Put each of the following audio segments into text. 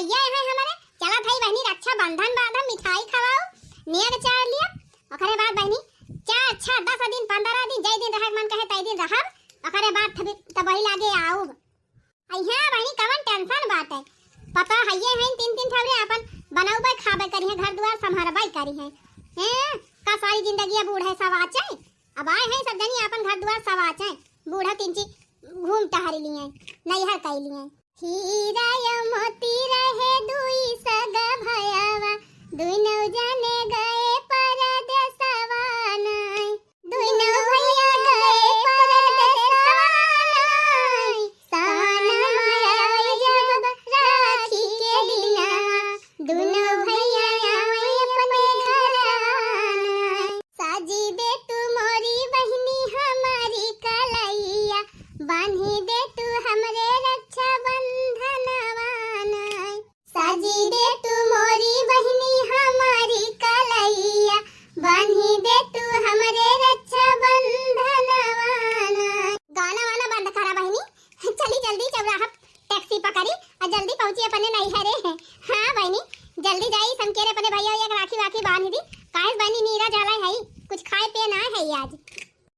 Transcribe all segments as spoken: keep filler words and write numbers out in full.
ये है हमरे, चलत हई बहिनी, रक्षाबंधन बांधब, मिठाई खवाऊ, नेग चार लिया। ओकरे बाद बहिनी, चार, छह, दस दिन, पन्द्रह दिन, जय दिन रहे के मन कहे, तय दिन रहब। ओकरे बाद तब, तब वही लागे आऊब। अइहे बहिनी, कवन tension बाटे? पता हइये है, तीन, तीन ठौरे अपन बनउबे, खाबे करिहे, घर दुआर संभारबे करिहे। हैं, का सारी जिंदगी बूढ़े सवाचे? अब आए हैं सब जनी, अपन घर दुआर सवाचे, बूढ़ा तीन ची घूम टहर लिए, नैहर कई लिए। हीरा या मोती रहे दुई सगा भयावा, दुनो जाने गए परदेसवा नाई। दुनो भैया गए परदेसवा नाई, सावन में आई जब राखी के दिनवा, दुनो भैया आई अपने घरवा नाई। साजी दे तू मोरी बहिनी हमारी कलैया, बांधी दे तू हमरे रक्षाबंधनवा नाई। साजी दे तू मोरी बहिनी हमारी कलैया, बांधी दे तू हमरे रक्षाबंधनवा नाई। गाना वाना बंद करा बहिनी, चली जल्दी चौराहा टैक्सी पकड़ी और जल्दी पहुँची अपने नैहरे। हाँ बहिनी, जल्दी जाई, समकेरे अपने भैया, भैया के राखी वाखी बांध दी। काहे से बहिनी, नीरा झाला है, कुछ खाए पिए ना है आज।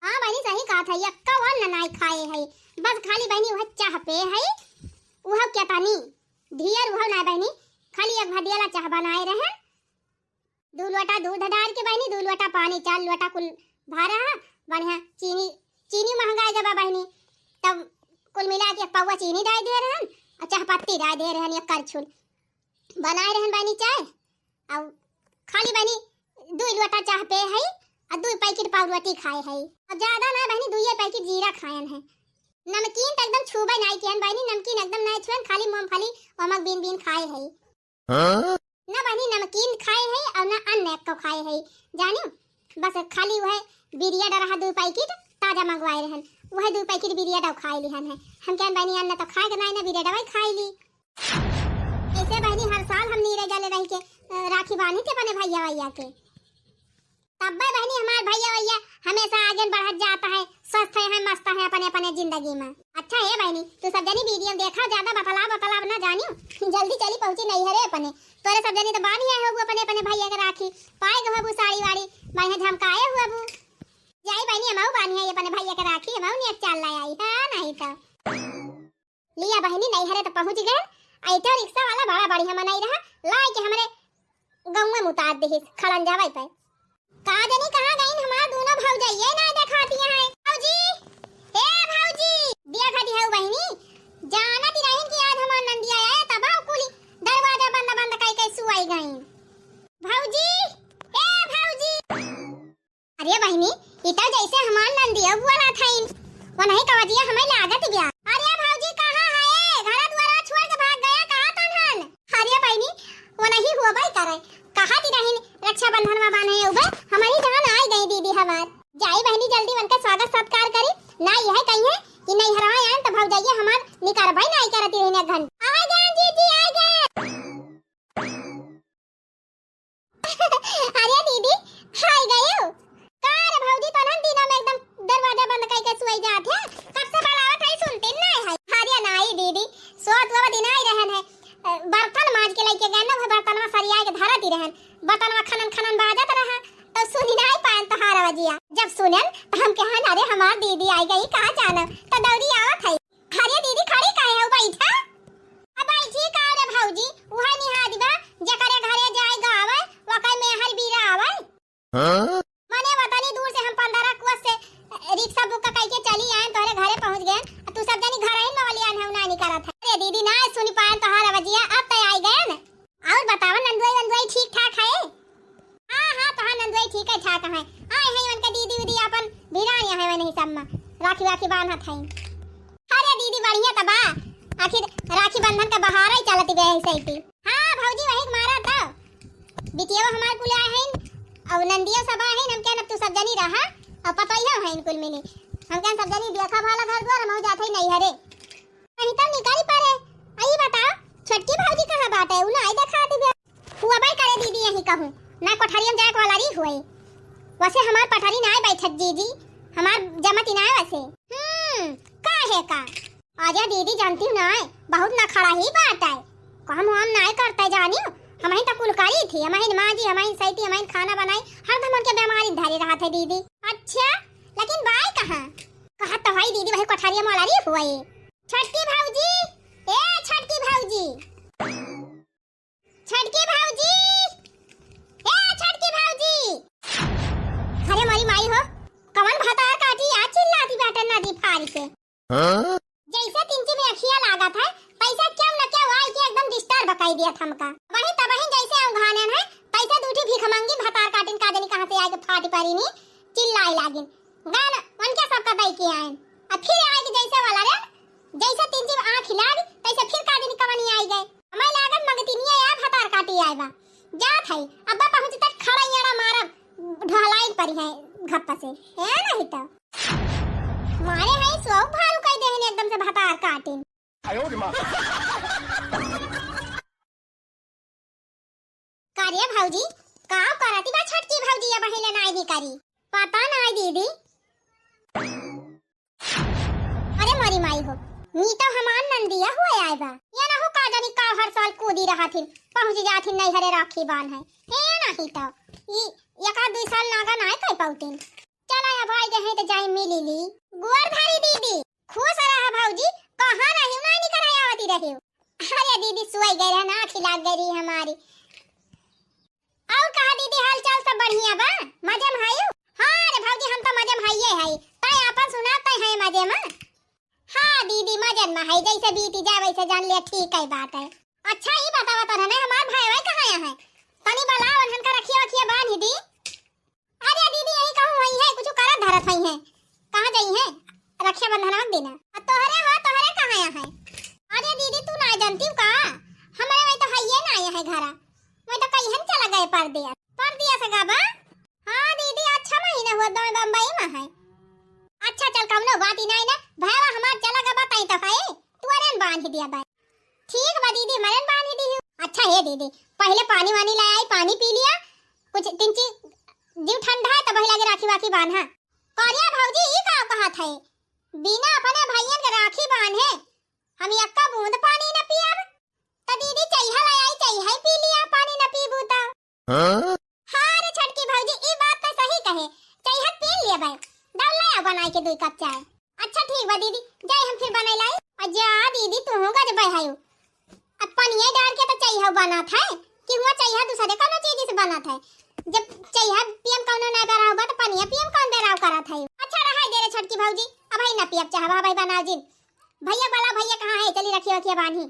हाँ बहिनी, सही कहा था, यक्का वन नाई खाए है, बस खाली बहिनी वह चाह पे है, वह क्या तानी ढियर वह ना बहिनी, खाली एक भदियाला चाह बनाए रहे, दू लोटा दूध डाल के बहिनी, दू लोटा पानी, चार लोटा कुल भरा है। बढ़िया चीनी, चीनी महंगा है जब बहिनी, तब कुल मिला के एक पौवा चीनी डाल दे रहन और चाह पत्ती डाल दे रहन, एक करछुल बनाए रहन बहिनी चाय। और खाली बहिनी दू लोटा चाह पे है और दू पैकेट पाव रोटी खाए है। और ज्यादा ना बहिनी, दुइये पैकेट जीरा खायन है। नमकीन तो एकदम छूबे नाई कियन बहिनी, नमकीन एकदम नाई छुएन, खाली मूंगफली ओमक बीन बीन खाए है। हाँ? ना बहिनी नमकीन खाए है और ना अन्न एक्को खाए है, जानियो। बस खाली वह बिरिया डरहा दू पैकेट ताजा मंगवाए रहन, वह दू पैकेट बिरिया डब खाए लिहन है। हम कहन बहिनी अन्न तो खाए के नाई ना, बिरिया डबाई खाए ली। ऐसे बहिनी हर साल हम नीरे जले रह के, अ, राखी बांधी थे अपने भैया वैया के। तब्बे बहिनी हमार भैया वैया हमेशा आगे बढ़त जाता है, स्वस्थ है, है, मस्त है अपने, अपने जिंदगी में। अच्छा हे बहिनी, तू सब जनी वीडियो देखा, ज्यादा बतलाव, बतलाव ना जानियो। जल्दी चली पहुँची नैहरे अपने। तोरे सब जनी तो बांधी आए होबू अपने, अपने भैया के राखी, पाए गए होबू साड़ी वाड़ी, बढ़िया झमकाए होबू। जाई बहिनी, हमहू बांधी आई अपने भैया के राखी, हमहू नेग चार लाई आई, हाँ नहीं तो। लिया बहिनी, नैहरे तो पहुँच गए। ऐठो रिक्शा वाला बड़ा बढ़िया मनई रहा, लाए के हमरे गौवे में उतार दिहिस, खड़ंजावे पे। का जनी कहाँ गईन हमार दूनो भौजइये, ना देखाती हैं। भौजी, ए भौजी, देखा दिहउ बहिनी, जानत ही रहिन कि आज हमार नंदिया आए, तब कुली दरवाजा बंद बंद कई कई सुआई गईन। भौजी, ए भौजी। अरे बहिनी, ई तो जैसे हमार नंदिया बोला था इन, वनही कवजिया हमें लागत गया। अरे भौजी, कहाँ है? घर दुआरा छोड़ के भाग गया, कहाँ तन हन? अरे बहिनी, वनही होबे करे, कहा दी रहिन रक्षाबंधन में बांधे उबे, हमारी जान आई गई दीदी हमार। जाई बहिनी, जल्दी उनका स्वागत सत्कार करी, ना यह कही है कि नैहरवा आन तो भौजइया हमार निकरबे ना आई करती रहिन एक घंटा। आ गए जीजी, आ गए। अरे दीदी, हाय गयो। का रे भौजी, तोहन दिना में एकदम दरवाजा बंद कई के सुई जात है? कब से बुलावत है, सुनती नहीं है। अरे नाई दीदी, सोत वो दिन आई रहन है, अ, बर्तन माज के लेके गए ना, वो बर्तनवा सरिया के धरत ही रहन, बर्तनवा खनन खनन बाजत रहा, तो सुनी नहीं पाएन तोहार आवाजिया। जब सुनन तो हम कहन, अरे हमार दीदी आई गई, कहाँ जाना, तो दौड़ी आवत है। अरे दीदी, खड़ी काहे हो, बैठा। अब बैठी का रे भौजी, उहे निहाद बा, जेकरे घरे जाए गावे, वकर मेहर बीरा आवे। हाँ? मने वतनी दूर से हम पंद्रह कोस से रिक्शा बुक कई के चली आए, तोहरे घरे पहुँच गए, तू सब जनी घर ही में वाली आन है, नानी करत है। अरे दीदी, ना सुनी पाएन तोहार आवाजिया, अब तो आई गए न। और बतावा, नंदुआई वंदुआई ठीक ठाक है? हाँ, हाँ, तोहार नंदुआई ठीक है, ठाक है। आए हैं उनके दीदी उदी अपन भिरान यहाँ है, वही सब में राखी वाखी बांधत हैं। अरे दीदी, बढ़िया तो बा, आखिर राखी बंधन का बहार ही चलत गए है सही। हाँ भौजी, वही मारा तो बिटिया हमार कुल आए हैं और नंदिया सब आए हैं। हम कहन अब तू सब जनी रहा और पतोहिया हैं कुल मिली। हम कहन सब जनी देखा भाला घर द्वार, हम जात है नैहरे। कहीं तो निकल पड़े। आई बताओ, छोटकी भौजी कहाँ बाटे? उ नाई देखात बे। हुआ बाई करे दीदी, यही कहूँ ना, कोठरिया में जाए वाला रही हुए। वैसे हमार पटरी नाई बैठत जीजी, हमार जमत ही नाई वैसे। हम्म, काहे का? अरे दीदी, जानती हूँ नाई, बहुत नखड़ा ही बाटे। हम, हम नाय करते जानी, हमहिन तो कुल करी थी, हमहिन माजी, हमहिन सैती, हमहिन खाना बनाई, हरदम उनके बीमारी धरे रहत है दीदी। अच्छा, लेकिन बाई कहाँ? कहा तो है दीदी, वही कोठरिया में लड़ी हुई। छोटकी भौजी, ए छोटकी भौजी, छोटकी भौजी, ए छोटकी भौजी। अरे मोरी माई हो, कवन भतार काटी आज चिल्लाती बाटे नदी फारी के। हाँ? जैसे तिनची में अखिया लागत है, तैसे क्यों न क्यों आई के एकदम disturb कई दिया हमका। वही तबहिन जैसे औंघाने है, तैसे दूठी भीख मंगी भतार काटिन का जनी कहाँ से आके फाटी परी नी, चिल्लाई लागिन। गान उनके सबका दई के आयन। अब फिर आए के जैसे वाला रे, जैसे तिनची में आँख लाग, तैसे फिर का जनी कवनी आई गए। हमें लागत मंगतिनिया या भतार काटी आए बा। जात है, अब्बा पहुँच तक खड़ा यारा मारब, ढलाई परी है घप्पा से। है नहीं तो। मारे है सो भालू कह देहन एकदम से भतार काटिन। का रे भौजी, का करती बा छोटकी भौजी, अब हिले नाई भी करी? पता नाई दीदी। अरे मोरी माई हो, नी तो हमार नंदिया हुए आए बा। ये ना हो का जानी का हर साल कूदी रहथिन, पहुँच जाथिन नैहरे राखी बांधे। हे नहीं तो, ई एक आध दुई साल नागा नाय कह पाउतिन। चला अब आई गए हैं तो जाई मिली ली। गोर धरी दीदी, खुश रहा भौजी, कहाँ रही, नाई निकल आवती रही। अरे दीदी, सुई गए रहे ना, आँखी लाग गई रही हमारी। और कहा दीदी, हाल चाल सब बढ़िया बा? मजे में हयू? हाँ रे भौजी, हम तो मजे में हइये हई। तै आपन सुना, तै है मजे में? हाँ दीदी, मजे में है, जैसे बीती जाए वैसे जान लिया, ठीक है बात है। अच्छा, ई बतावा तो रहने हमार भाई भाई कहाँ है? तनी बलाओ उन्हन का रखिया वखिया बांध दी। अरे दीदी, यही कहूँ वही है, कुछ करत धरत वही है। कहाँ जाई है? रक्षाबंधन के दिन। आ तोहरे हो, तोहरे कहाँ यहाँ है? अरे दीदी, तू ना जानती का? हमारे वही तो है ये ना आया है घरा। वही तो कहीं हम चला गए परदेस। परदेस गबा? हाँ दीदी, अच्छा महीना हुआ, दो बम्बई में है। अच्छा चल, कौनो बात ही नहीं ना। भाई हमार चला गबा, तई तो है। तू अरे बांध दिया भाई। ठीक बा दीदी, मरन बांध दी। अच्छा हे दीदी, पहले पानी वानी ले आई, पानी पी लिया, कुछ तिनची जीव ठंडा है, तब लगे राखी वाखी बांधा। करिया भौजी, ई का कहत है? बिना अपने भैयन के राखी बांधे हम एक्का बूंद पानी न पियब। त दीदी, चइहा ले आई, चइहा ही पी लिया, पानी न पीबू त। हाँ? हाँ रे छोटकी भौजी, ई बात तो सही कहे, चइहा पी लिया भाई, दौड़ ले आओ बनाई के दुई कप चाय। अच्छा ठीक बा दीदी, जाए हम फिर बनाई लाई। आ जा दीदी, तू गजब है। अब पनिया डाल के तो चइहा बनत है कि हुआ चइहा दूसरे कौनो चीज से बनत है। जब चइहा पियम कौनो ना बेराव बा, तो पनिया पियम कौन बेराव करत है? अच्छा रहा दे रे छोटकी भौजी, अब भाई ना पियब चाहबा भाई बनाव जिन। भैया बला, भैया कहाँ है? चली रखिया वखिया बांधी।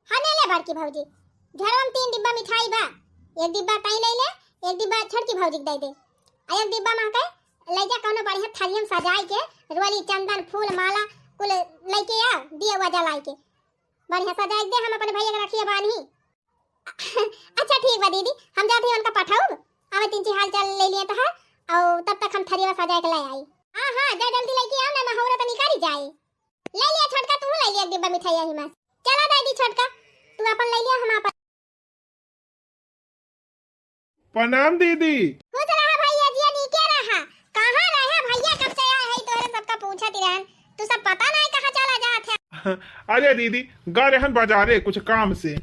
हाँ ले ले बड़की भौजी, घर में तीन डिब्बा मिठाई बा, एक डिब्बा ताई ले ले, एक डिब्बा छोटकी भौजी के दे दे, आ एक डिब्बा माँ के ले जा, कौनो बढ़िया थाली में सजाई के रोली, चंदन, फूल, माला कुल लेके आ, दिया हुआ जलाई के। बढ़िया सजाए दे, हम अपने भैया के रखिया बांधी। अच्छा ठीक बा दीदी, हम जात ही उनका पठाउब, हमें तिनची हाल चाल ले लिए तो है, और तब तक हम थरिया सजाए के ले आई। हाँ हाँ, जा जल्दी लेके आओ ना, महुरा तो निकारी जाए। ले लिया छोटका, तू ले लिया एक डिब्बा मिठाई यही में। चला दादी छोटका, तू अपन ले लिया, हम अपन। प्रणाम दीदी। खुश रहा भैया, जिया नीके रहा। कहाँ रहे भैया, कब से आए है, तोहरे सबका पूछत ही रहन, तू सब पता नहीं कहाँ चला जात है। अरे दीदी, गा रहन बाजारे कुछ काम से,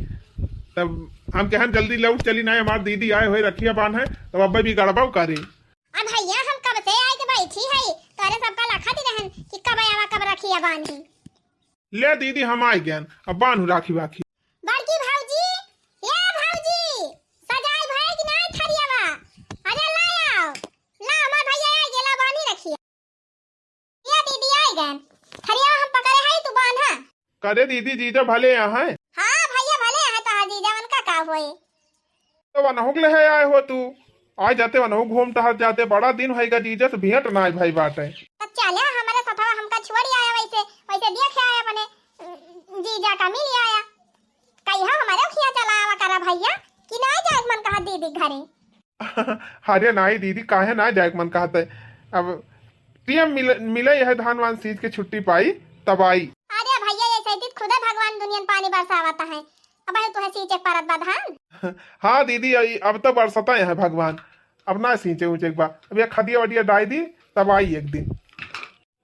तब हम कहन जल्दी लौट चली ना, हमार दीदी आए हुए रखिया बांध है, तब अब्बे भी गड़बड़ करे। अब भैया हम कब से आए के बैठी है, तोहरे सबका लखत ही रहन कि कब आवा, कब रखिया बांधी। ले दीदी, हम आए गए, अब बांधू राखी वाखी। बड़की भौजी, ए भौजी, सजाई भए कि नाई थरियावा? अरे ला आओ, ला हमार भैया आ गेला, बानी रखिया। ए दीदी आ गए, थरियावा हम पकड़े हई, तू बांधा। करे दीदी, जीजा भले यहाँ है? हाँ भैया भले यहाँ, तोहार जीजा उनका का होए? तो वनहु के लहे आए हो तू? आए जाते वनहु घूम टहर जाते, बड़ा दिन होइगा जीजा से भेंट नाई भई बाटे। तो चला हमारे सथवा, हमका छोड़ी आया वैसे, वैसे देखे आया अपने, उम, जीजा का मिली आया। कहिया हमारे खिया चला आवा करा भैया, कि नाई जाए मन कहा दीदी घरे। अरे नाई दीदी, काहे नाई जाए मन कहत है? अब टीएम मिले, मिले यह धान वान सींच के छुट्टी पाई, तब आई। अरे भैया, ये सैती खुदे भगवान दुनियन पानी बरसावत है, अब तुहे सींचे परत बा धान। हाँ दीदी, आई, अब तो बरसता है भगवान, अब ना सींचे ऊंचे एक बार, अब ये खदिया वदिया डाई दी, तब आई एक दिन।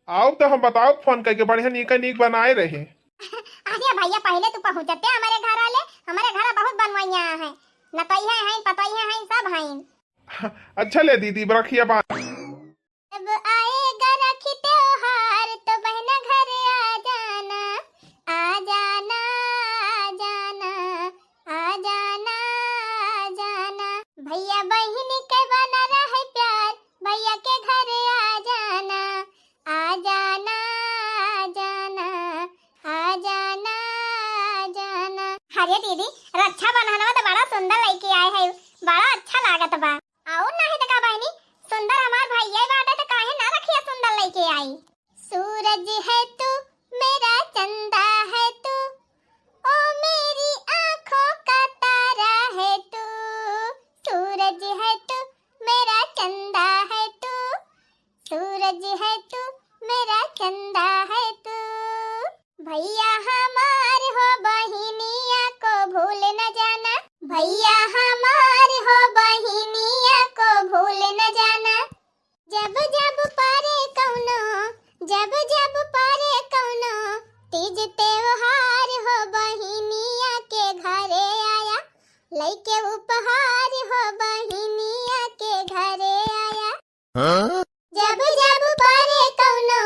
आओ तो हम बताओ, फोन करके बढ़िया नीक नीक बनाए रहे। अरे भैया, पहले तू पहुँचते हमारे घर आले, हमरे घर बहुत बनवइया हैं, नतोइहे हैं, पतोइहे हैं, सब हैं। अच्छा ले दीदी, रखिया बांध। जब आएगा राखी त्योहार तो बहना घर आ जाना, आ जाना, आ जाना, आ जाना, आ जाना। भैया बहिनी के बना रहे प्यार, भैया के घर आ जाना, आ जाना, आ जाना, आ जाना, आ जाना। अरे दीदी, रक्षाबंधनवा तो बड़ा सुंदर लइके आए है, बड़ा अच्छा लागत बा। और नहीं तो का बहिनी, सुंदर हमार भैया बाटे तो काहे ना रखिया सुंदर लइके आई। सूरज है तू, मेरा चंदा है तू, ओ मेरी आंखों का तारा है तू। सूरज है तू, मेरा चंदा है तू, सूरज है तू, मेरा चंदा है तू। भैया हमार हो बहिनिया को भूल न जाना, भैया हमार हो बहिनिया को भूल न जाना। जब जब परे कौनो, जब जब परे कौनो तीज त्योहार हो बहिनिया के घरे आया, लइके उपहार हो बहिनिया के घरे आया। हाँ? जब जब परे कौनो,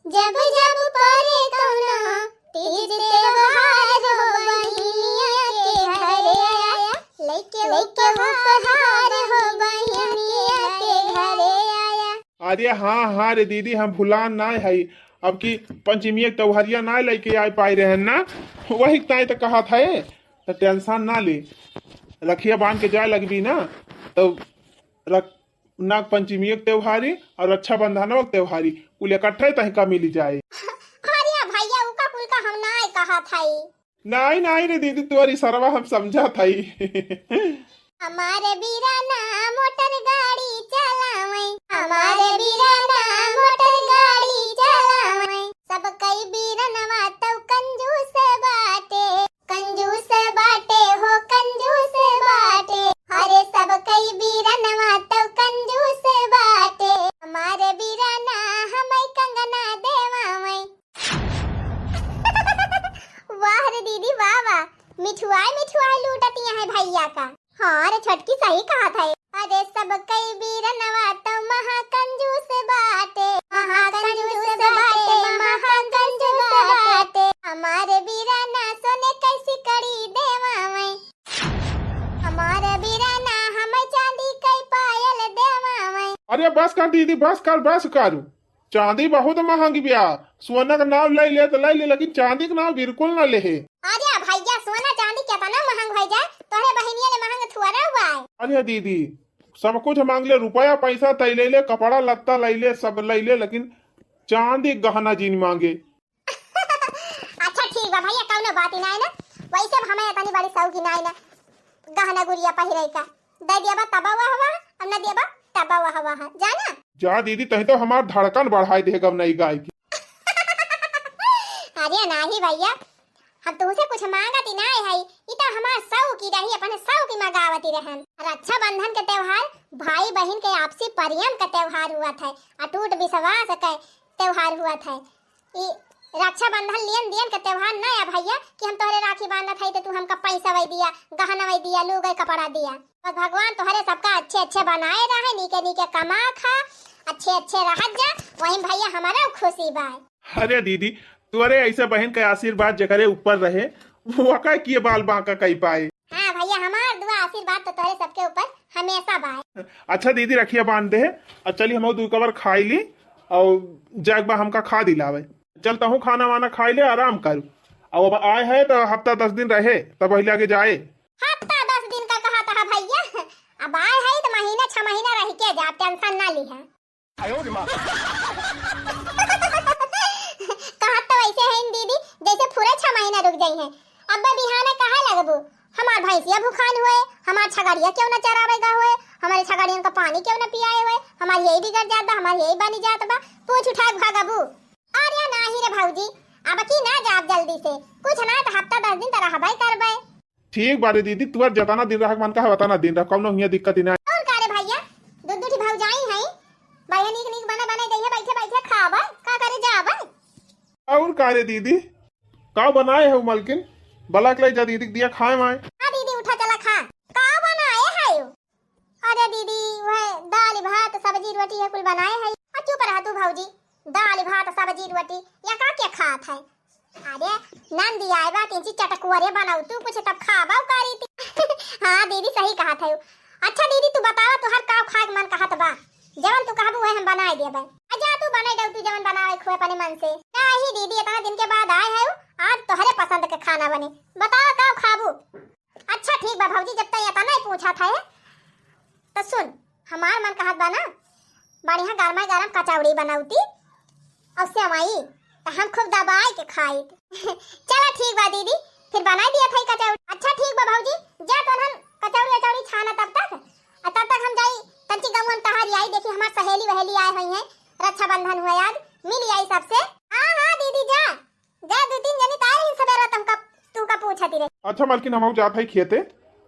जब जब परे कौनो तीज त्योहार हो बहिनिया के घरे आया, लइके उपहार हो बहिनिया के घरे आया। अरे हाँ, हाँ रे दीदी, हम भुलान नाय हई। अब की पंचमी एक त्योहरिया नाय लइके आए पाए रहन ना, वही ताई तो कहत है, तो tension ना ले। रखिया बांध के जाए लगबी ना, तो रख-, नाग पंचमी एक त्योहारी और रक्षाबंधन एक त्योहारी, कुल इकट्ठे तहीं का मिली जाए। अरे भैया, उका कुल का हम नाय कहत हई। नाई, नाई रे दीदी, तोहरी सरवा हम समझत हई। हमारे बीराना मोटर गाड़ी चलावे, हमारे बीराना मोटर गाड़ी चलावे। सब कई बीरनवा तो कंजूस बाटे, कंजूस बाटे हो, कंजूस बाटे। अरे सब कई बीरनवा तो कंजूस बाटे। हमारे बीराना हमें कंगना देवावे। वाह रे दीदी, वाह, वाह। मिठुआई, मिठुआई लूटतिया है भैया का। हाँ रे छोटकी, सही कहत है। अरे सब कई बीरनवा तो महा कंजूस बाटे, महा कंजूस बाटे, महा कंजूस बाटे। हमारे बीराना सोने कई सिकड़ी देवावे, हमारे बीराना हमें चांदी कई पायल देवावे। अरे बस कर दीदी, बस कर, बस कर। चांदी बहुत महंगी बिया। सोना का नाम ले ले तो ले ले, लेकिन चांदी का नाम बिल्कुल ना लेहे। अरे भैया, सोना चांदी केतना महंग होइ जाए, तोहरे बहिनिया ले महंग थुअरा हुआ है। अरे दीदी, सब कुछ मांग ले, रुपया पैसा तय ले ले, कपड़ा लत्ता ले ले, सब ले ले, लेकिन चांदी गहना जिन मांगे। अच्छा ठीक बा भैया, कौनो बात ही नाय ना। वैसे भी हमें इतनी बड़ी शौकी नाय ना गहना गुरिया पहिरे का। दे दिया बा तबा वाह वाह, अब ना दिया बा तबा वाह वाह, जाना। जा दीदी, तहीं तो हमार धड़कन बढ़ाए दे गब नई गाय की। अरे नाही भैया, हम तुमसे कुछ मांगत ही नाय है, ई तो हमार शौकी रही, अपन शौकी मंगावती रहन। रक्षाबंधन के त्योहार भाई बहिन के आपसी प्रेम के त्योहार हुआ था, अटूट विश्वास के त्योहार हुआ था। ई रक्षाबंधन लेन देन के त्योहार ना है भैया कि हम तोहरे राखी बांधत हई तो तू हमका पैसा वही दिया, गहना वही दिया, लूगई कपड़ा दिया। बस भगवान तोहरे सबका अच्छे अच्छे बनाए रहे, नीके नीके कमा खा, अच्छे अच्छे रहत जा, वही भैया हमारा खुशी बा। अरे दीदी, तोहरे ऐसे बहन के आशीर्वाद जेकरे ऊपर रहे, वो का किए बाल बांका कई पाए। हाँ भैया, हमार दुआ आशीर्वाद तो तोहरे सबके ऊपर हमेशा बा। अच्छा दीदी, रखिया बांध दे, और चली हम दू कबर खाई ली, और जाग बा हमका खा दिलावे। चल तहूँ खाना वाना खाई ले, आराम कर। अब, अब आए है तो हफ्ता दस दिन रहे, तब वही लगे जाए। हफ्ता दस दिन का कहा था भैया, अब आए है तो महीना छह महीना रह के जा, टेंशन ना ली है। कहत तो वैसे है दीदी, जैसे पूरा छह महीना रुक जाई है। अब बिहाने कहा लगबू, हमार भैंसिया भुखान हुए, हमार छगड़िया क्यों ना चरावे गा हुए, हमारे छगड़ियन का पानी क्यों ना पियाए हुए, हमार यही बिगड़ जात बा, हमार यही बनी जात बा, पूछ उठा के भागबू। अरे नाही रे भौजी, अब की ना जाब जल्दी से, कुछ ना तो हफ्ता दस दिन तो रहबे करबे। ठीक बारे दीदी, तुअर जतना दिन रह मन का है, वतना दिन रह, कौनो हियाँ दिक्कत ही ना। और का रे भैया, दू दू ठी भौजाई हैं, बढ़िया नीक नीक बने बने दइहे, बैठे बैठे खाबे, का करे जाबे। और का रे दीदी, का बनाए हो मलकिन? बलाक लइ जा दीदी के दिया खाए माए। हाँ दीदी, उठा चला खा। का बनाए है यू? अरे दीदी, वह दाल भात सब्जी रोटी है कुल बनाए है। आ चुप रहा तू भौजी, दाल भात सब्जी रोटी या का के खात है? अरे नंदी आए बा, किंची चटकुअरे बनाऊ तू कुछ तब खाबा करी थी। हाँ दीदी सही कहा था। अच्छा दीदी तू बतावा तोहर का खाए के मन कहत बा? जवन तू कहबू वह हम बनाए देबे। आ जा तू बनाए दऊ तू जवन बनावे खुए अपने मन से। नहीं दीदी इतना दिन के बाद आए है, आज तोहरे पसंद के खाना बने। बतावा का खाबू? अच्छा ठीक बा भौजी, जब तै इतना ही पूछा था तो सुन, हमार मन कहत बा ना बढ़िया गरमा गरम कचौड़ी बनौती और सेवई, तो हम खूब दबाए के खाई। चला ठीक बा दीदी, फिर बनाई दिया था कचौड़ी। अच्छा ठीक बा भौजी, जा तोहन कचौड़ी वचौड़ी छाना तब तक, और तब तक हम जाई तंची गौवन तहारी आई, देखी हमार सहेली वहेली आए हुई हैं, रक्षाबंधन हुआ आज, मिल आई सबसे। हाँ हाँ दीदी जा, जा दू तीन जनी ताए ही सवेरा तुमका, तुमका पूछती रही। अच्छा मालकिन, हम जात है खेते,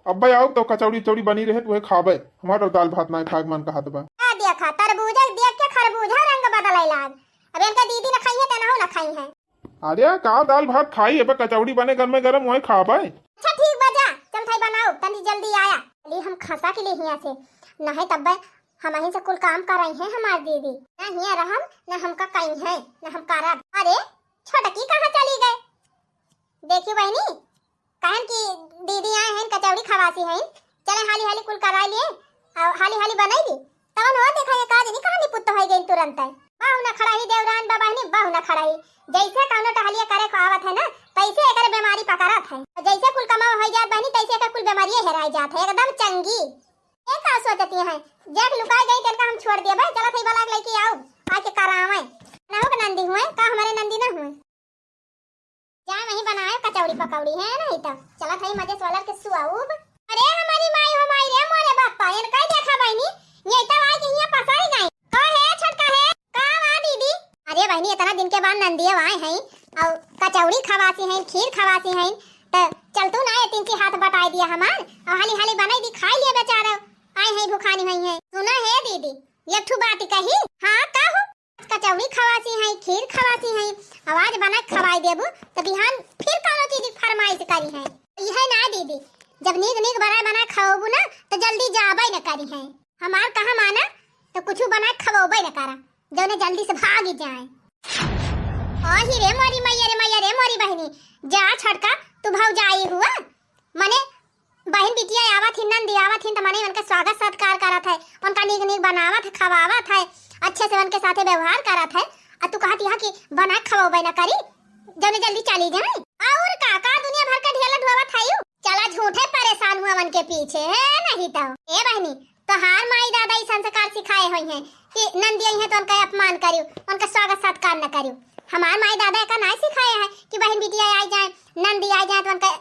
अब्बे आउब तो कचौड़ी चौड़ी बनी रहे, तुहे खाबे। हमार दाल भात ना खाए के मन कहत बा। आ देखा, तरबूजा देख के खरबूजा रंग बदले लाग। अब इनका दीदी न खाई है, तेनहु न खाई है। अरे का दाल भात खाई, अबे कचौड़ी बने गरमे गरम, वही खाबे। अच्छा ठीक बा जा, चल थाई बनाओ, तनी जल्दी आया। चली हम खसा के लिए हिया से, नहीं तब्बे हम ही से कुल काम कराई है हमार दीदी। ना हिया रहम, ना हमका कहीं है, ना हम करब। अरे छोटकी कहाँ चली गए? देखी बहनी, कहन कि दीदी आए हैं, कचौड़ी खवासी हैं, चले हाली हाली कुल कराई लिए, और हाली हाली बनाई दी। तवन हो देखा ये का जनी कहानी पुत्त हो गई तुरंत है। बहु न खड़ाही देवरान बा बहनी, बहु न खड़ाही। जैसे कौनो टहलिया करे को आवत है ना, तैसे एकरे बीमारी पकड़त है। और जैसे कुल कमाओ हो जात बहनी, तैसे एकर कुल बीमारिये हेराई जात है, एकदम चंगी। ये का सोचती हैं? जेठ लुकाई गई, तेनका हम छोड़ दिए भाई, चलत है बलाक लेके आओ, आके करावे। ना हो के नंदी हुए, का हमारे नंदी ना हुए? जा वहीं बनाए कचौड़ी पकौड़ी है, नहीं तो चलत है मजे से वालर के सुआउब। अरे हमारी माई हो माई रे मोरे बापा, एन कई देखा बहनी, ये तो आए के हिया पसारी गई। का है छोटका है? का वा दीदी? अरे बहनी, इतना दिन के बाद नंदिया आए हैं और कचौड़ी खवासी हैं, खीर खवासी हैं, तो चल तू ना ये तीन ची हाथ बटाई दिया हमार और हाली हाली बनाई दी, खाई लिया बेचारा, आए हैं भुखानी हुई हैं। सुना है दीदी, एक ठू बात कही। हाँ का हो? कचौड़ी खवासी है, खीर खवासी है, आवाज बना के खवाई देबू तो बिहान फिर कौनो चीज की फरमाइश करी है। यह ना दीदी, जब नीक नीक बना बना खवाबू ना तो जल्दी जाबे न करी है। हमार कहा माना तो कुछ बना के खवाबे न करा, जौने जल्दी से भागी जाए। ओ ही रे मोरी मैया रे मैया रे मोरी बहनी, जा छोटका तू भौजाई हुआ, मने बहिन बिटिया आवत हिन, नंदी आवत हिन, त मने उनका स्वागत सत्कार करत है, उनका नीक नीक बनावत है, खवावत है, अच्छे से उनके साथे व्यवहार करत है। आ तू कहत यहाँ कि बना के खवाबे ना करी, जौने जल्दी चली जाए। और का, का दुनिया भर का ढेला ढोवत है यू? चला झूठे परेशान हुआ उनके पीछे, है नहीं तो। ए बहनी, तोहार माई दादा ई संस्कार सिखाए हुई हैं कि नंदी आई है तो उनका अपमान करियो, उनका स्वागत सत्कार न करियो। हमार माई दादा का ना सिखाए हैं कि बहन बिटिया आई जाए, नंदी आई जाए तो उनका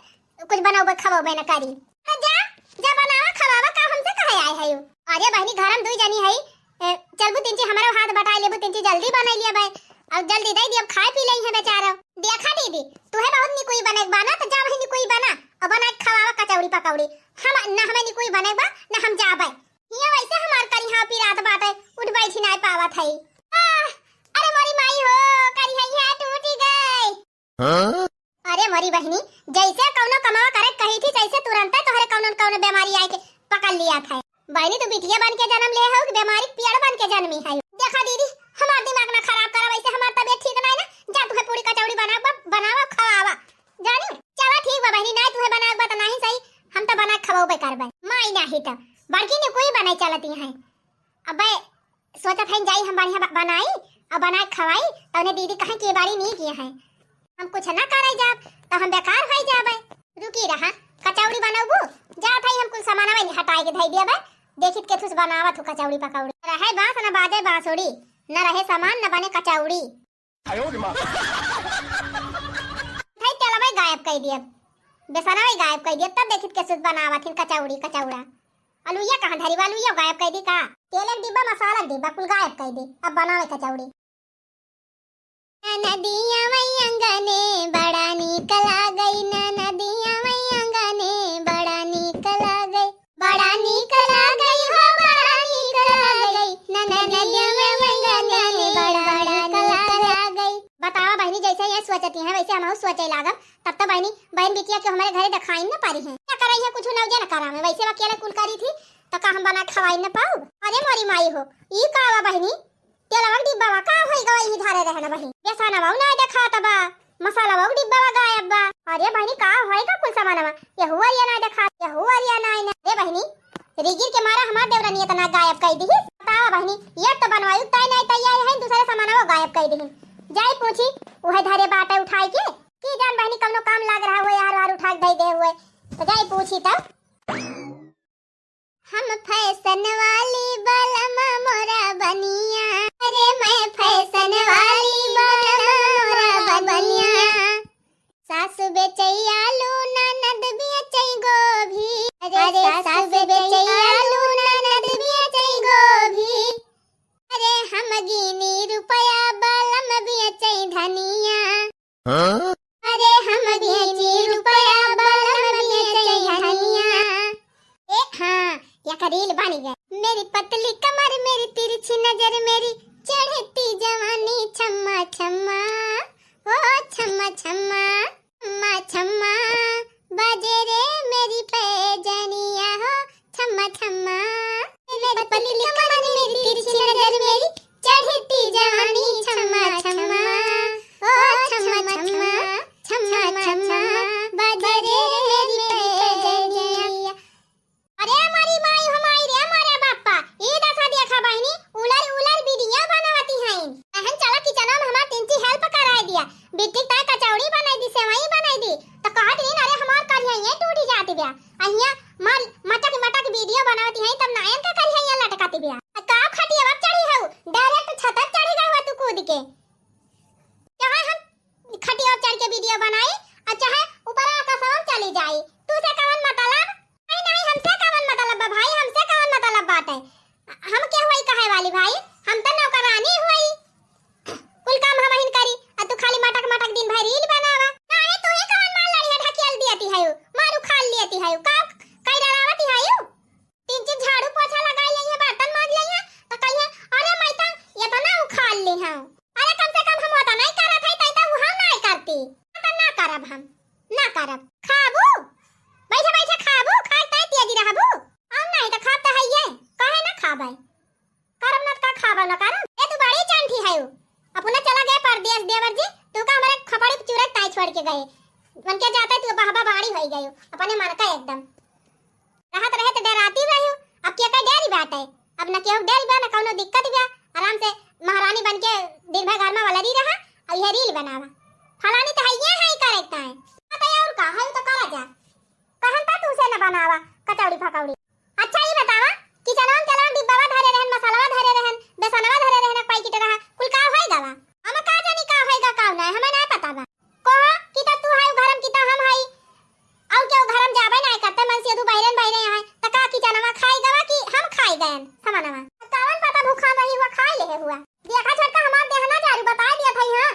कुछ बनौबे खवौबे न करी। तो जा, जा बनावा खवावा, का हमसे कहे आए है यू? अरे बहनी, घर में दुई जनी है, ए, चलबू तिनची हमारे हाथ बटाई लेबू, तिनची जल्दी बनाई लिया भाई, अब जल्दी दे दिया, अब खाए पी ले है बेचारा। देखा दीदी, तुहे बहुत निकुई बने के बा ना, तो जा वही निकुई बना और बना के खवावा कचौड़ी पकौड़ी। हम ना हमें निकुई बने के बा, ना हम जाबे। हिया वैसे हमार करी हाँ पिरात बाटे, उठ बैठी नाय पावत है। आह, अरे मोरी माई हो, करी है टूटी गई। हाँ? अरे मोरी बहिनी, जैसे कौनो कमावा करे कही थी, जैसे तुरंते तोहरे कौनो न कौनो बीमारी आए के पकड़ लिया था। बहिनी, तू बिटिया बन के जन्म ले हो कि बीमारी के पियड़ बन के जन्मी है? देखा दीदी, हमार दिमाग ना खराब करा, वैसे हमार तबीयत ठीक ना है ना। जा, तुहे पूरी कचौड़ी बनावा, बनावा, खवावा, जानी। चला ठीक बा बहिनी, ना तुहे बनावे बा त नाही सही, हम तो बना के खवाबे करबे। माई नाही तो बड़की निकुई बने चलती हैं। अबे सोचत हईन जाई हम बढ़िया ब-, बनाई और बना के खवाई, तौने दीदी कहे कि ये बारी नहीं किए हैं, हम कुछ ना करे जाब तो हम बेकार हो जाबे। रुकी रहा, कचौड़ी बनौबू, जात हई हम कुल सामानवा हटाए के धई दिया बे, देखित के थुस बनावत हो कचौड़ी पकौड़ी। रहे बांस न बाजे बांसुरी, न रहे सामान न बने कचौड़ी। भाई चलबे गायब कई दिए, बेसनवा गायब कई दिए, तब देखित के थुस बनावत हिन कचौड़ी कचौड़ा। अलुइया कहाँ धरी बा? अलुइया गायब कर दी का? तेल एक डिब्बा, मसाला एक डिब्बा, कुल गायब कर दी। अब बनावे कचौड़ी। नदिया वही अंगने बड़ा नीक लागई, नदिया वही अंगने बड़ा नीक लागई, बड़ा नीक लागई हो, बड़ा नीक लागई, नदिया वही अंगने बड़ा नीक लागई। बतावा बहिनी, जैसे ये सोचती हैं वैसे हम सोचे लागब। तब तक बहिनी, बहिन बिटिया के हमरे घरे देखाइन न पारी हैं। का करइहैं, कुछ नौजे न करा में। वैसे अकेले कुल करी थी, त का हम बना के खवाइन न पाउब? अरे मोरी माई हो, ई का बा बहिनी? तेलवा के डिब्बा बा, का होई गवा, यही धरे रहे न बहिनी। बेसनवा ना देखात बा, मसालवा के डिब्बा बा गायब बा। अरे बहिनी, का होई गा कुल सामानवा? यहू अरिया ना देखात, यहू अरिया ना आइन। अरे बहिनी, रिगिर के मारा हमार देवरनी इतना गायब कई दिहिस। बतावा बहिनी, ये तो बनवाई तय नहीं तैयार है, दूसरे सामानवा गायब कई दिहिन। जाई पूछी, उहे धरे बाटे उठाई के। की जान बहिनी, कौनो काम लाग रहा हुए, हार हार उठा के दे दे हुए, तो जाई पूछी तब। हम फैशन वाली बलमा मोरा बनिया, अरे मैं फैशन वाली बलमा मोरा बनिया। सासु बेचई आलू, ननद बेचई गोभी, अरे सासु बेचई आलू, ननद बेचई गोभी। अरे हम गिनी रुपया, बलम बेचई धनिया। हाँ? अरे हम बेची रुपया, बलम बेची धनिया। ए हाँ, या का रील बन गए। मेरी पतली कमर, मेरी तिरछी नजर, मेरी चढ़ती जवानी, छम्मा छम्मा, ओ छम्मा छम्मा, छम्मा छम्मा, बाजे रे मेरी पैजनिया हो, छम्मा छम्मा। मेरी पतली कमर, मेरी तिरछी नजर, मेरी चढ़ती जवानी, छम्मा छम्मा, ओ छम्मा छम्मा, छम्मा छम्मा, बाजे रे मेरी पैजनिया। अरे मोरी माई हो माई रे, मोरे बापा, ई दसा देखा बहिनी, उलर उलर वीडियो बनावती हैं। अहन चला किचनवा में हमार तिनची help कराए दिया, बिट्टी ताई कचौड़ी बनाई दी, सेवई बनाई दी, तो कहत रही, अरे हमार करिया ये टूटी जाती बा। अहिया मार मटक मटक वीडियो बनावती हैं, तब नायन का करिया ये लटकाती बा। आ का खटिया पर चढ़ी हऊ, direct छत पर चढ़ी गई हुआ तू कूद के। चाहे हम खटिया पर चढ़ के वीडियो बनाई, और चाहे ऊपर आकाशवा में चली जाई, तू से कवन मतलब? नहीं, नहीं, हमसे कवन मतलब बा भाई, हमसे कवन मतलब बाटे? हम के हुई कहे वाली भाई, हम तो नौकरानी हुई। कुल काम हमहिन करी, आ तू खाली मटक मटक दिन भर रील बनावा। काहे तू ही कवन मार लड़िया ढकेल दियती है, मार उखाड़ लियती है, का कई डरावती है? तीन चीज झाड़ू पोछा लगाई लेइहे, बर्तन माज लेइहे, तो कहिए, "अरे मैं तो इतना उखाड़ ली हूँ।" अरे कम से कम हम उतना ही करत है, तै तो उहाँ नहीं करती। तो ना करब हम, ना करब। खाबू? बैठे बैठे खाबू, खाए तै तेजी रहबू। हम नहीं तो खाब तो है ये, काहे ना खाबै? करब ना त का खाबा ना करब? ए, तू बड़ी चंठी है। अपना चला गए परदेस देवर जी, तू का हमरे खपड़ी चूरत ताई छोड़ के गए। मन के जाता है तू बहबा बाड़ी होई गयो, अपने मन का एकदम। रहत रहे त डराती रही, अब के का डरी बात है? अब न केहू डरी बा, न कौनो दिक्कत बा, आराम से महारानी बन के दिन भर घर में वलरी रहा, और ये रील बनावा। फलानी तो है ये है करे का है। हाँ, तो और का है, तो करा जा। कहन ता तू से न बनावा कचौड़ी फकौड़ी। अच्छा, ई बतावा, किचनवा में तेलवा डिब्बावा धरे रहन, मसालवा धरे रहन, बेसनवा धरे रहन, एक पैकेट रहा, कुल का होई गवा? हम का जानी का होई गा, का ना, हमें ना पता बा। कहो कि त तू है घर में, कि त हम है, और केहू घर में जाबे ना करते, मन से दू बहिरन बहिरे हैं, त का किचनवा खाई गवा कि हम खाई गयन सामानवा? कवन पता भूखा रही हुआ, खाई लेहे हुआ। देखा छोटका, हमार देह ना जारू, बताए दिया था, हाँ।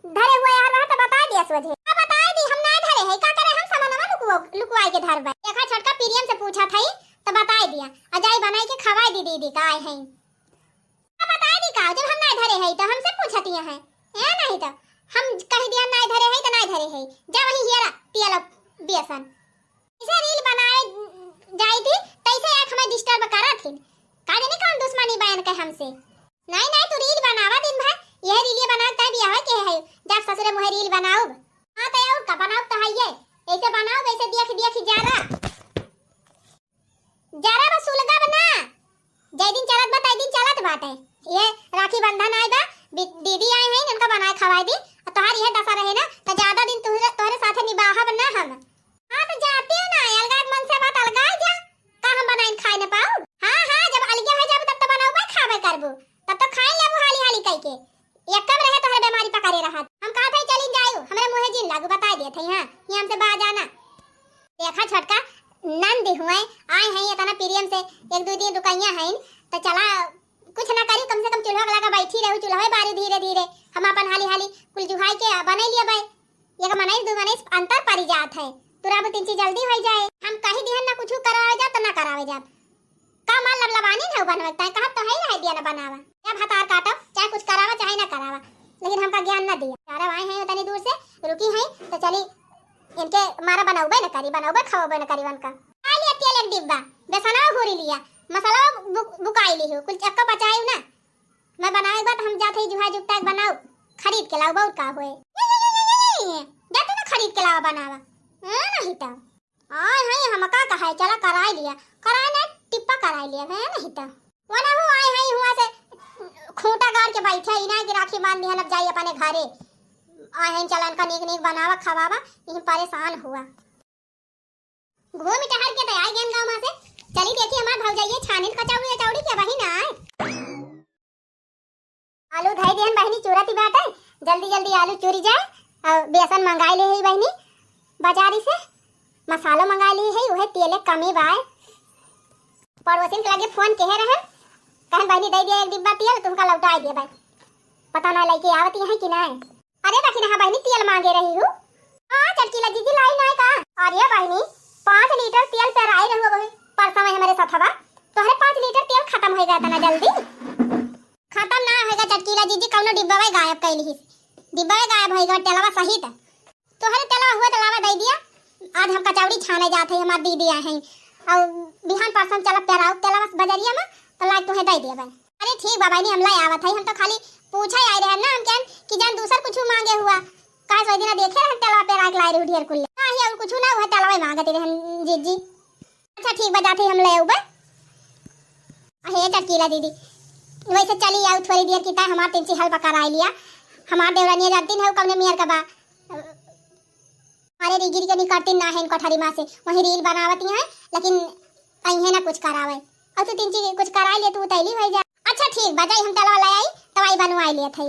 धरे हुए यार रहा तो बताए दिया सोझे। अब बताए दी, हम ना धरे है, का करे हम सामानवा लुकुआ, लुकुआई के धरबे। देखा छोटका, प्रियम से पूछा था तो बताए दिया। आ जाई बनाई के खवाई दी दीदी का आए हैं। अब बताए दी का, जब हम ना धरे है तो हमसे पूछती हैं। ए नहीं तो हम कह दिया ना धरे है तो ना धरे है। जा वही हियरा पियला बेसन। इसे रील बनाए जाई थी, तैसे एक हमें disturb करा थी। का जाने कौन दुश्मनी बा इनके हमसे। नहीं, नहीं, तू रील बनावा दिन भर, यह रीलिए बना तय बियाह के है, जा ससुरे मुहे रील बनाउब। हाँ, तो और का बनाउब तो है ये, ऐसे बनाउब, ऐसे देख, देख जरा, जरा बस सुलगा बना, जय दिन चलत बा, तय दिन चलत बाटे। ये राखी बंधन आए बा, बी-, दीदी आए हैं, इनका बनाए खवाए दी, और तोहार यह दशा रहे ना, तो ज्यादा दिन तोहरे, तोहरे साथे निबाहब ना हम। हाँ, तो जाती हो ना, अलगा मन से बात अलगा जा, का हम बनाइन खाए न पाऊ? हाँ, हाँ, जब अलगे हो जाबू तब तो बनाउबे खाबे करबू, तब तो खाए लेबू हाली हाली कई के। एक कम रहे तोहरे बीमारी पकड़े रहत। हम कहा था चलिन जायू, हमरे मुँहे जिन लागू, बताए दिए थे, हाँ, ये हमसे बा जाना। देखा छोटका, नंद हुए आए हैं, इतना प्रेम से एक दो दिन रुकइया हैं, तो चला कुछ ना करी, कम से कम चूल्हा लगा बैठी रहू, चूल्हा बारी धीरे धीरे, हम अपन हाली हाली कुल जुहाई के बनाई लिया बाई। एक मनई दू मनई अंतर पड़ी जात है, तुरा तीन चीज जल्दी हो जाए। हम कही दिहन ना कुछ करावे जा तो ना करावे जा, का मार लबलबानी है बनवे ताई, कहत तो है रहे दिया ना बनावा, या भतार काटो, चाहे कुछ करावा चाहे ना करावा, लेकिन हमका ज्ञान ना दिया। सारा आए हैं उतनी दूर से, रुकी हैं तो चली इनके मारा बनौबे न करी, बनौबे खवौबे न करी वनका। खाइ लिया तेल एक डिब्बा, बेसनवा घूरी लिया, मसाला बु-, बुकाइ लिहू, कुल चक्का बचायू ना। मैं बनावे के बाद हम जात हई जुहा जुगता के बनाऊ, खरीद के लाऊ, बहुत का होए। जा तू ना खरीद के लावा बनावा। हाँ, नहीं तो। आय हई, हमका कहाई, चला कराइ लिया। कराइ ना, टिप्पा कराइ लिया, है नहीं तो। वनहू आय हई हुआ से खूंटा गाड़ के बैठे, इना कि राखी बांध दिहन, अब जाई अपने घरे। आय हई, चला इनका नीक नीक बनावा, खवावा, यहीं परेशान हुआ। घूम टहर के त आइ गएन गाँव मा से। चली देखी हमार भौजइया छानिन कचौड़ी अचौड़ी के वही ना आए। आलू धइ दिहन बहिनी चूरत बाटे, जल्दी जल्दी आलू चूरी जाए। और बेसन मंगाइ ले हई बहिनी बाजारी से, मसालो मंगाइ ले हई, उहे तेले कमी बाए। पड़ोसिन के लगे फोन केहे रहन, कहन बहिनी दइ दिया एक डिब्बा तेल, तुमका लौटाइ देबे। पता ना लइके आवत हैं कि नाहीं। अरे दखिनहा बहिनी, तेल मांगे रही हूँ। हाँ, चटकीला जीजी लाई नाय का? अरे बहिनी, पाँच लीटर तेल पेराई रहुआ बहिनी, परसों में हमरे सथवा। तोहरे पाँच लीटर तेल खतम होइ गया था ना जल्दी। खतम ना होइगा चटकीला जीजी, कौनो डिब्बा गायब कइ लिहिस। डिब्बा गायब होइ गया, तेलवा सहित। तोहरे तेलवा हुआ तेलवा दइ दिया। आज हम कचौड़ी छाने जात हई, हमार दीदी आए हैं। और बिहान परसों चला पेराउ तेलवा बजरिया मा, तो लाइ तुहे दइ दिया बहिनी। अरे ठीक बा बहिनी, हम लाई आवत हई, हम तो खाली पूछे आइ रहे ना, हम कहन कि जान दूसर कुछ मांगे हुआ, काहे से ओइ दिना देखे रहन तेलवा पेराइ के लाइ रहू ढेर कुल। नाही, और कुछ ना, उहे तेलवा मांगत रहन जीजी। अच्छा ठीक बा, जात हई हम लै अउबे। अहे चटकीला दीदी, वैसे चली आउ थोड़ी देर की, ताई हमार तिनची हल पकड़ाइ लिया। हमार देवरानिया जानती है कौने मेर का बा। अरे रीगिरी के निकरती ना है कोठरी मा से, वहीं रील बनावती हैं, लेकिन अइहे ना कुछ करावे। और तू तिनची कुछ कराइ ले, तू उतैली होइ जा। अच्छा ठीक बा, जाई हम तेलवा लै आई, तब आई बनवाइ लेत हई।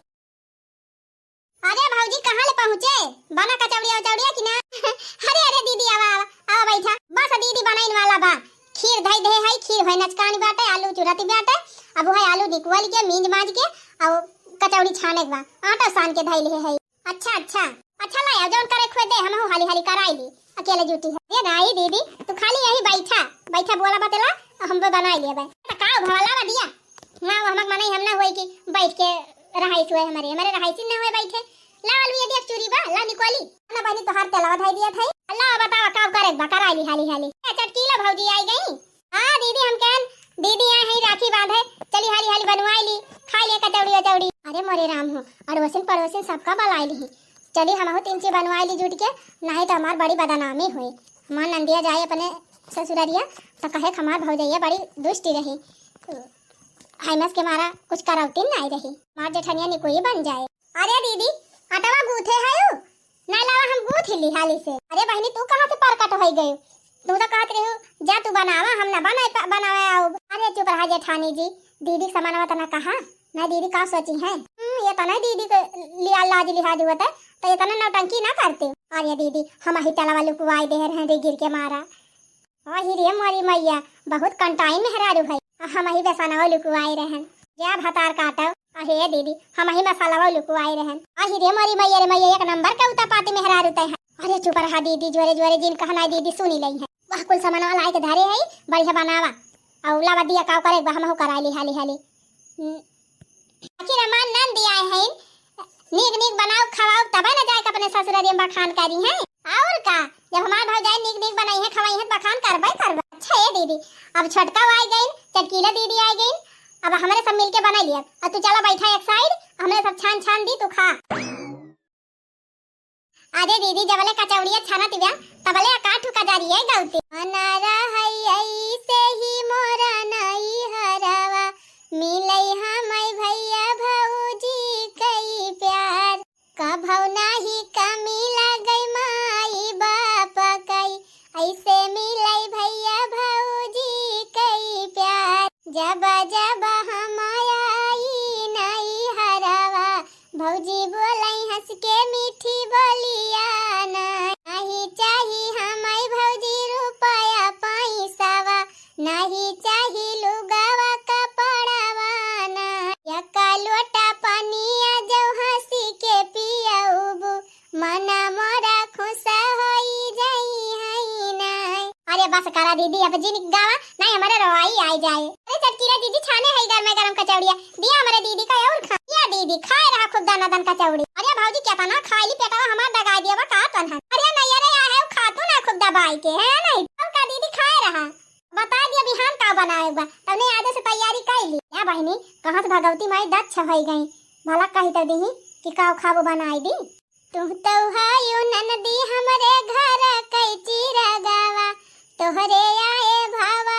अरे भौजी, कहाँ ले पहुँचे? बना कचौड़िया उचौड़िया कि ना? अरे, अरे दीदी, आवा, आवा, आवा बैठा। बस दीदी, बनाइन वाला बा। खीर धइ दे है, खीर होए नचकानी बाटे, आलू चुरती बाटे। अब वह आलू निकुअल के, मींज मांज के, और कचौड़ी छाने के बा। आटा सान के धइ ले है। अच्छा, अच्छा। अच्छा ला, जौन करे खुए दे, हमहू हाली हाली कराई ली। अकेले जुटी है। ये नाई दीदी, तू खाली यही बैठा, बैठा बोला बतला, हम बनाइ लेबे। त का भला बा दिया? ना, वो हमक मनई हम ना होई कि बैठ के रहाइस हुए हमरे, हमरे रहाइस ना होए बैठे। ला अलू, ये देख चूरी बा, ला निकोली। ना बहिनी, तोहार तेलवा धई दिया था। ला बतावा, का करे बा, कराई ली हाली हाली। ए, चटकीला भौजी आई गई। हाँ दीदी, हम कहन दीदी आए हैं राखी बांधे, चली हाली हाली बनवाई ली, खाई ले कचौड़ी अचौड़ी। अरे मोरे राम हो, अड़ोसिन पड़ोसिन सबका बलाई ली। चली हमहू तीन चीज बनवाई ली जुट के, नहीं तो हमार बड़ी बदनामी हुई। हमार नंदिया जाए अपने ससुररिया तो कहे कि हमार भौजैया बड़ी दुष्ट रही, हैमस के मारा कुछ करौती नहीं रही, हमार जेठनिया निकुई बन जाए। अरे दीदी, आटवा गूथे है उ? नहीं लावा, हम गूथ ही ली हाली से। अरे बहिनी, तू कहाँ से परकट होई गयू? तू तो कहत रहू, जा तू बनावा, हम ना बनाए प-, बनावे आउब। अरे चुप रहा जेठानी जी, दीदी के समानवा तो ना कहा, ना दीदी का सोची है। हम्म, ये तो नहीं दीदी के लिया लाज लिहाज होता, तो ये तो ना नौटंकी ना करते। अरे दीदी, हम ही तेलवा लुकवाई दे रहे रे गिर के मारा। आही रे मोरी मैया, बहुत कंटाइन मेहरारू है। आ हम ही बेसनवा लुकुआए रहन। जा भतार काटो। अहे दीदी, हम ही मसालावा लुकुआए रहन। आही रे मोरी मैया रे मैया, एक नंबर के उतापाती मेहरारू तय है। अरे चुप रहा दीदी, जोरे जोरे जिन कहना दीदी सुनी लई है। वह कुल सामानवा लाए के धरे है, बढ़िया बनावा। और लावा दिया काव करे, हमहू कराई ली हाली हाली। हम्म। आखिर हमार नंद आए हैं, नीक नीक बनाओ, खवाओ, तबे न जाए के अपने ससुरारी में बखान करी हैं। और का, जब हमार भौजाई नीक नीक बनाई है, खवाई है, बखान करबे करबे। अच्छा ए दीदी, अब छोटका आई गई, चटकीला दीदी आई गई, अब हमरे सब मिलके बनाई लिया। अब तू चला बैठा एक साइड, हमरे सब छान छान दी, तू खा। अरे दीदी, जबले कचौड़िया छानत बिया, तबले अकाठ कजारिये गौती। अनारा है ऐसे ही मोरा नैहरवा, मिलई हमई भैया भौजी कई प्यार। कभौ नाही कमी लागई माई बाप कई, ऐसे मिलई भैया भौजी कई प्यार। जब जब हम आई नैहरवा, भौजी बोलई हंस के मीठी बोलिया ना। नाही चाही हमई भौजी रुपया पैसवा, नाही चाही लुगावा कपड़वा ना। एक लोटा पनिया जो हंसी के पियउबू, मन मोरा खुश होई जाई है ना। अरे बस करा दीदी, अब जिन गावा, नहीं हमरे रोवाई आई जाए। अरे चटकीला दीदी, छाने है गरमे गरम कचौड़िया, दिया हमरे दीदी का और खा। या दीदी, खाए रहा खूब दनादन कचौड़ी। अरे भौजी, केतना खाइली, पेटवा हमार दगाइ दिया बा का तनहा। अरे नहीं, अरे, या है खातू ना खूब दबाइ के, है नहीं? और का दीदी, खाए रहा। बताइ दिया बिहान का बनाए बा, तउने आजे से तैयारी कइ ली। या बहिनी, कहाँ से भगवती माई दक्ष होइ गई, भला कही तो दीही कि का खाबो बनाइ दी। तू तो हायू ननदी हमरे घर कइ चिरगवा, तोहरे आए भावा